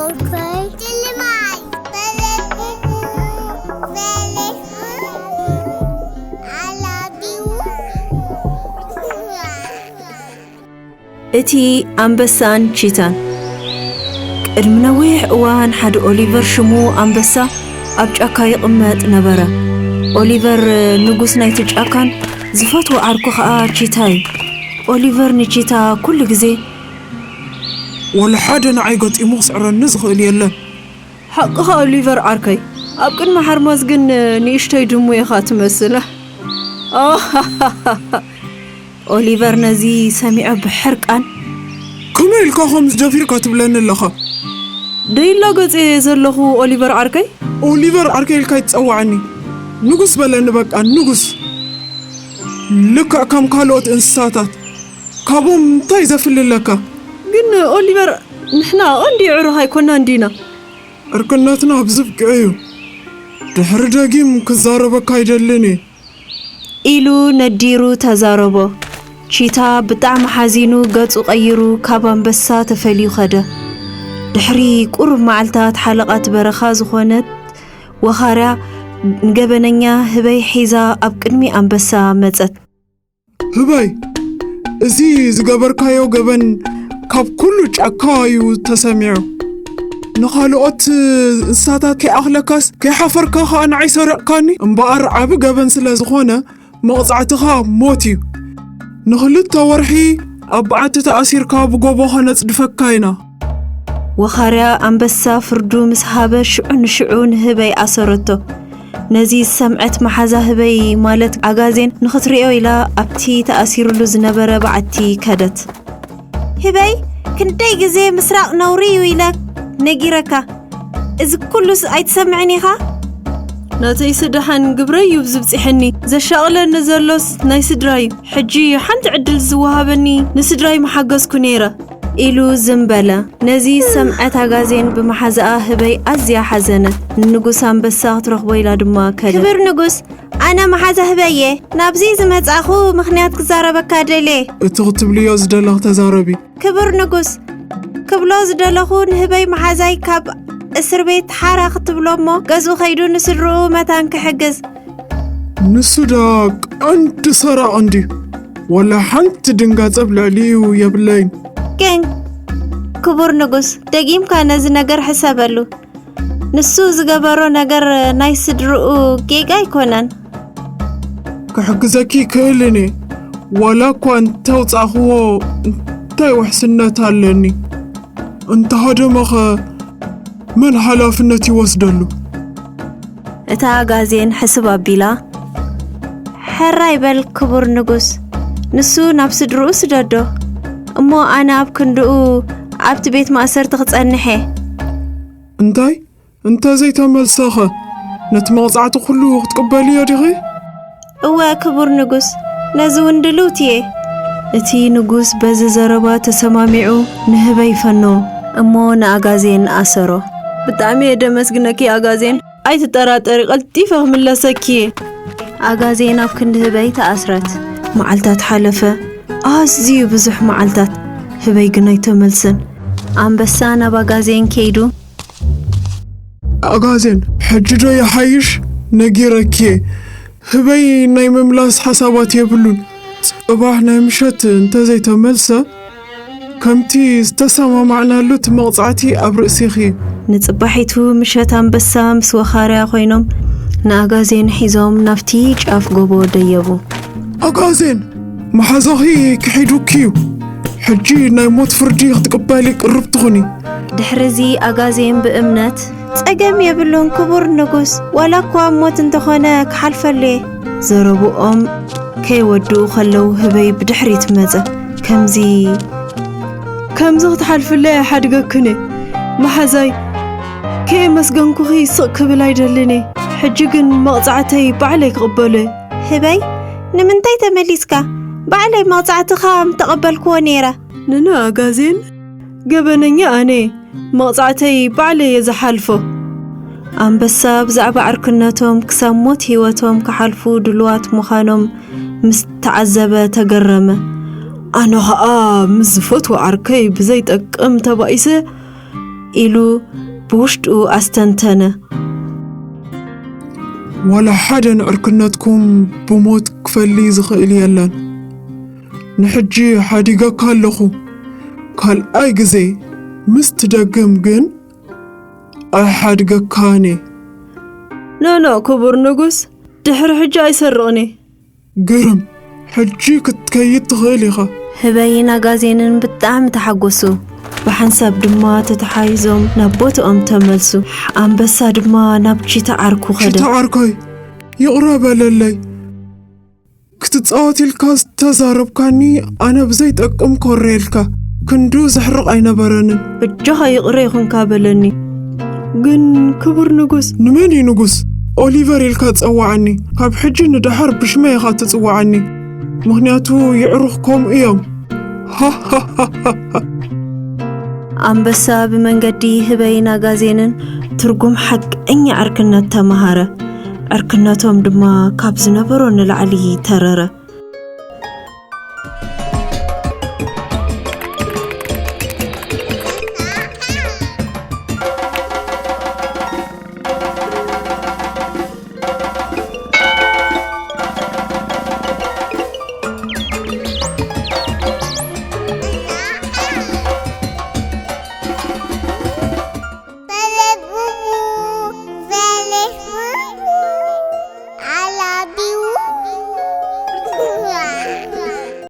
Okay. Tell me. እቲ ኣንበሳን ቺታን። ቅድሚ ነዊሕ እዋን ሓደ ኦሊቨር ሽሙ ኣንበሳ ኣብ ጫካ ይቕመጥ ነበረ። ኦሊቨር ንጉስ ናይቲ ጫካን ዝፈትዎ ዓርኩ ኸኣ ቺታ እዩ። ኦሊቨር ንቺታ ኩሉ ግዜ ወላ ሓደ ንዓይ ገጢሙ ክስዕረኒ ዝኽእል የለን። ሓቅኻ ኦሊቨር ዓርከይ፣ ኣብ ቅድሚ ሓርማዝ ግን ንእሽተይ ድሙ ኢኻ ትመስል። ኦሊቨር ነዚ ሰሚዖ ብሕርቃን ከመይ ኢልካ ከምዚ ደፊርካ ትብለኒ ኣለኻ? ደይላገጽ እየ ዘለኹ ኦሊቨር ዓርከይ። ኦሊቨር ዓርከይ ኢልካ ይትጸዋዓኒ። ንጉስ በለኒ በቃ ንጉስ። ልክዕ ከም ካልኦት እንስሳታት ካብኦም እንታይ ዘፍልለካ? ግን ኦሊቨር ንሕና ቀንዲ ኣዕሩኽ ኣይኮናን ዲና? ዕርክነትና ኣብዚ ኣብቂዑ እዩ። ድሕሪ ደጊም ክዛረበካ ኣይደልን እየ። ኢሉ ነዲሩ ተዛረቦ። ቺታ ብጣዕሚ ሓዚኑ ገጹ ቀይሩ ካብ ኣንበሳ ተፈልዩ ኸደ። ድሕሪ ቁሩብ መዓልታት ሓለቓት በረኻ ዝኾነት ወኻርያ ንገበነኛ ህበይ ሒዛ ኣብ ቅድሚ ኣንበሳ መጸት። ህበይ፣ እዚ ዝገበርካዮ ገበን ካብ ኩሉ ጫካ እዩ ተሰሚዑ። ንኻልኦት እንስሳታት ከይኣኽለካስ ከይሓፈርካ ኸኣ ንዓይ ሰሪቕካኒ። እምበኣር ዓቢ ገበን ስለ ዝኾነ መቕጻዕትኻ ሞት እዩ። ንኽልተ ወርሒ ኣብ በዓቲ ተኣሲርካ ብጎቦ ኸነጽድፈካ ኢና። ወኻርያ ኣንበሳ ፍርዱ ምስ ሃበ ሽዑ ንሽዑ ንህበይ ኣሰረቶ። ነዚ ዝሰምዐት መሓዛ ህበይ ማለት ኣጋዜን ንኽትሪኦ ኢላ ኣብቲ ተኣሲሩሉ ዝነበረ በዓቲ ከደት። ህበይ ክንደይ ግዜ ምስራቕ ነውሪ እዩ ኢለ ነጊረካ። እዚ ኩሉስ ኣይትሰምዕን ኢኻ? ናተይሲ ደሓን ግብረይ እዩ ዝብጽሐኒ። ዘሻቕለኒ ዘሎስ ናይ ስድራይ እዩ። ሕጂ ሓንቲ ዕድል ዝወሃበኒ ንስድራይ ምሓገዝኩ ነይረ። ኢሉ ዝም በለ። ነዚ ዝሰምዐት ኣጋዜን ብመሓዛኣ ህበይ ኣዝያ ሓዘነት። ንንጉስ ኣንበሳ ክትረኽቦ ኢላ ድማ ከደት። ክብር ንጉስ፣ ኣነ መሓዛ ህበይ እየ። ናብዚ ዝመጻእኹ ምኽንያት ክዛረበካ ደልየ። እቲ ክትብልዮ ዝደለኽ ተዛረቢ። ክብር ንጉስ፣ ክብሎ ዝደለኹ ንህበይ መሓዛይ ካብ እስር ቤት ሓራ ክትብሎ እሞ ገዝኡ ከይዱ ንስድርኡ መታን ክሕግዝ። ንሱ ደኣ ቀንዲ ሰራቒ እንድዩ። ዋላ ሓንቲ ድንጋጸ ኣብ ልዕሊኡ የብለይን። ግን ክቡር ንጉስ፣ ደጊምካ ነዚ ነገር ሕሰበሉ። ንሱ ዝገበሮ ነገር ናይ ስድርኡ ጌጋ ኣይኮነን። ክሕግዘኪ ይክእልን እየ። ዋላ እኳ እንተውጻእኽዎ እንታይ ውሕስነት ኣለኒ? እንተሃደመኸ መን ሓላፍነት ይወስደሉ? እታ ኣጋዜን ሕስብ ኣቢላ፣ ሕራይ በል ክቡር ንጉስ፣ ንሱ ናብ ስድርኡ ስደዶ። እሞ ኣነ ኣብ ክንድኡ ኣብቲ ቤት ማእሰርቲ ክጸንሕ እየ። እንታይ? እንተዘይተመልሰኸ ነቲ መቕጻዕቲ ኩሉ ክትቅበልዮ ዲኺ? እወ ክቡር ንጉስ፣ ነዚ እውን ድልውቲ እየ። እቲ ንጉስ በዚ ዘረባ ተሰማሚዑ ንህበይ ፈነዎ እሞ ንኣጋዜን ኣሰሮ። ብጣዕሚ እየ ደመስግነኪ ኣጋዜን፣ ኣይትጠራጠሪ ቀልጢፈ ክምለሰኪ እየ። ኣጋዜን ኣብ ክንዲ ህበይ ተኣስረት። መዓልታት ሓለፈ። ኣዝዩ ብዙሕ መዓልታት። ህበይ ግን ኣይተመልሰን። ኣንበሳ ናብ ኣጋዜን ከይዱ ኣጋዜን፣ ሕጂ ዶ ይሓይሽ? ነጊረኪ እየ። ህበይ ናይ ምምላስ ሓሳባት የብሉን። ጽባሕ ናይ ምሸት እንተዘይተመልሰ፣ ከምቲ ዝተሰማማዕናሉ እቲ መቕጻዕቲ ኣብ ርእሲኺ እዩ። ንጽባሒቱ ምሸት ኣንበሳ ምስ ወኻርያ ኮይኖም ንኣጋዜን ሒዞም ናብቲ ጫፍ ጎቦ ደየቡ። ኣጋዜን፣ መሓዛኺ ክሒዱኪ እዩ። ሕጂ ናይ ሞት ፍርዲ ክትቅበሊ ቅርብ ትኹኒ። ድሕርዚ ኣጋዜን ብእምነት፣ ጸገም የብሉን ክቡር ንጉስ፣ ዋላ እኳ ሞት እንተኾነ ክሓልፈሉ እየ። ዘረብኦም ከይወድኡ ከለዉ ህበይ ብድሕሪት መጸ። ከምዚ ከምዚ ክትሓልፍለይ ኣይሓድገክን እየ መሓዛይ። ከየመስገንኩኺ ስቕ ክብል ኣይደልን እየ። ሕጂ ግን መቕጻዕተይ ባዕለይ ክቕበሎ እየ። ህበይ፣ ንምንታይ ተመሊስካ? ባዕለይ መቕጻዕትኻ ምተቐበልክዎ ነይረ። ንንኣጋዜን ገበነኛ ኣነ እየ። መቕጻዕተይ ባዕለይ እየ ዝሓልፎ። ኣንበሳ ብዛዕባ ዕርክነቶም ክሳብ ሞት ህይወቶም ክሓልፉ ድሉዋት ምዃኖም ምስ ተዓዘበ ተገረመ። ኣነ ኸኣ ምስ ዝፈትዎ ዓርከይ ብዘይጠቅም ተባኢሰ ኢሉ ብውሽጡ ኣስተንተነ። ዋላ ሓደ ንዕርክነትኩም ብሞት ክፈሊ ዝኽእል የለን። ንሕጂ ሓዲገካ ኣለኹ። ካልኣይ ግዜ ምስ ትደግም ግን ኣይሓድገካን እየ። ኖኖ፣ ክቡር ንጉስ፣ ድሕሪ ሕጂ ኣይሰርቕን እየ። ግርም፣ ሕጂ ክትከይድ ትኽእል ኢኻ። ህበይን ኣጋዜንን ብጣዕሚ ተሓጎሱ። ብሓንሳብ ድማ ተተሓይዞም ናብ ቦትኦም ተመልሱ። ኣንበሳ ድማ ናብ ቺታ ዓርኩ ኸደ። ቺታ ዓርከይ፣ ይቕረ በለለይ። ክትጻወት ኢልካ ዝተዛረብካኒ ኣነ ብዘይጠቅም ኮሬልካ። ክንዱ ዘሕርቕ ኣይነበረንን። በጃኻ ይቕረ ይኹንካ በለኒ። ግን ክቡር ንጉስ፣ ንመን እዩ ንጉስ? ኦሊቨር ኢልካ ጸዋዓኒ። ካብ ሕጂ ንደሓር ብሽመይ ኢኻ ትጽዋዓኒ። ምኽንያቱ የዕሩኽ ከምኡ እዮም። ኣንበሳ ብመንገዲ ህበይን ኣጋዜንን ትርጉም ሓቀኛ ዕርክነት ተማሃረ። ዕርክነቶም ድማ ካብ ዝነበሮ ንላዕሊ ተረረ።